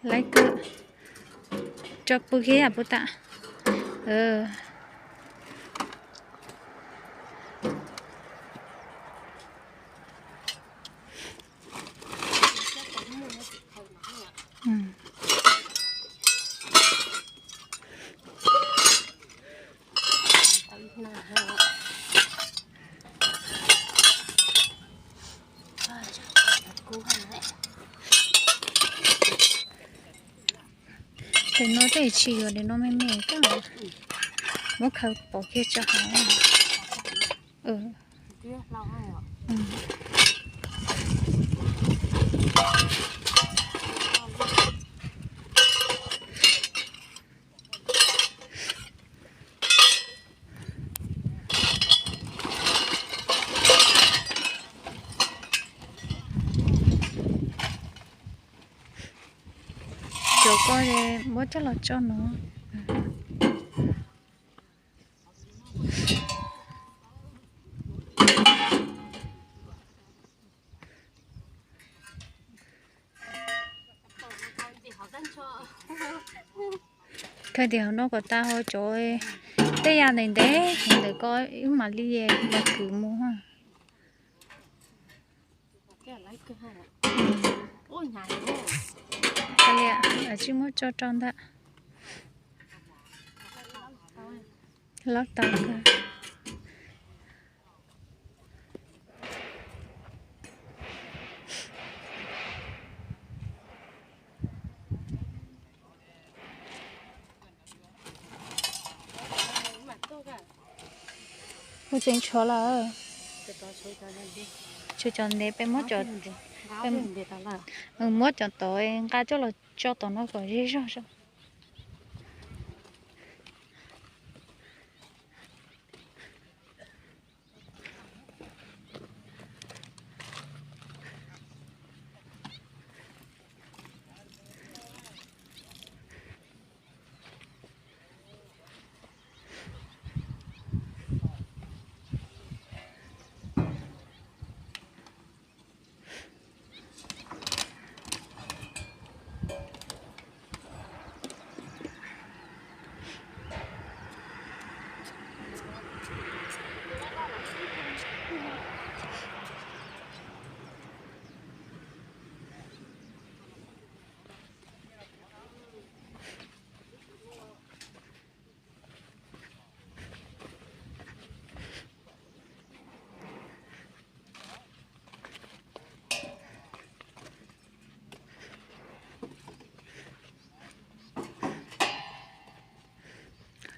Laib kawg. Tso pw kiag yam pub tam. Tes no tej tsis yuav, tes no me me kawg. Muab khaws pov kiag tso hauv. Cov ko muab coj los tso no. Khaws tim hauv no kom tas ho cov tej yam ntev ntev ntawm ko wb mam li los kwv mus. Kav liam, tsis muab tso rau ntawm. Lob tau kawg. Ua tseem tshuav lawm. Tshuav cov ntev, peb muab cov, muab cov tod nqa coj los tso tom no kom ze zog.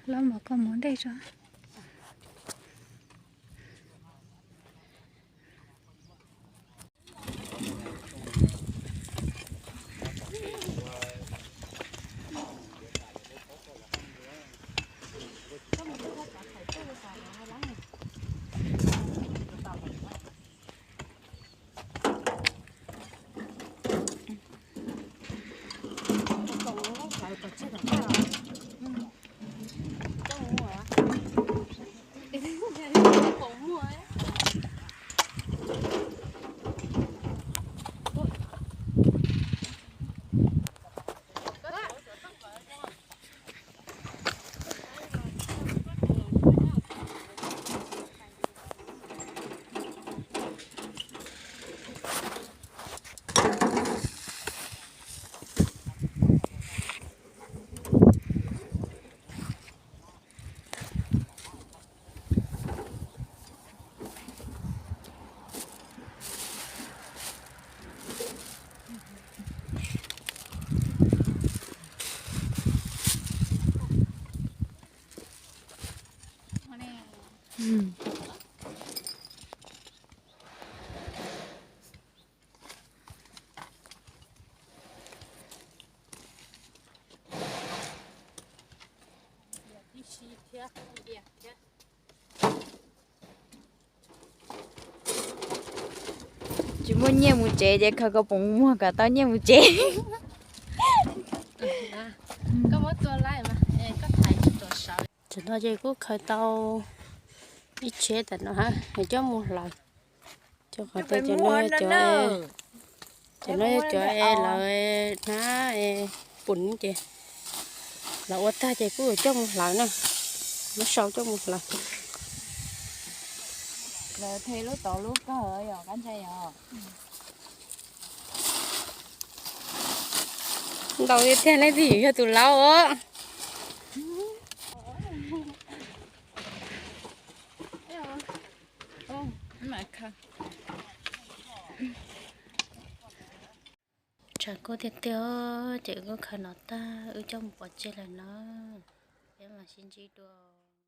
Los mas koj mus ntej tso. Tsis muaj nyiaj mus tsev ces khaws koj poom muag kom tau nyiaj mus tsev. Tam no ces kuj khaws tau ib tsheb tam no hab, coj mus hlawv. Cov qhov tias cov no cov, Cov no yog cov lawv hnab pum ces lawv ua tag ces kuj yuav coj mus hlawv na. Muab sau coj mus hlawv. Lawv the lub tod lub kawg yog kab ntsa yog. Ntau tiag tiag, neb twb yog tus laub os. Tshav kub tiag tiag, ces wb kuj khaws no tag wb coj mus pov tseg lawm na. Peb mam sib ntsib dua.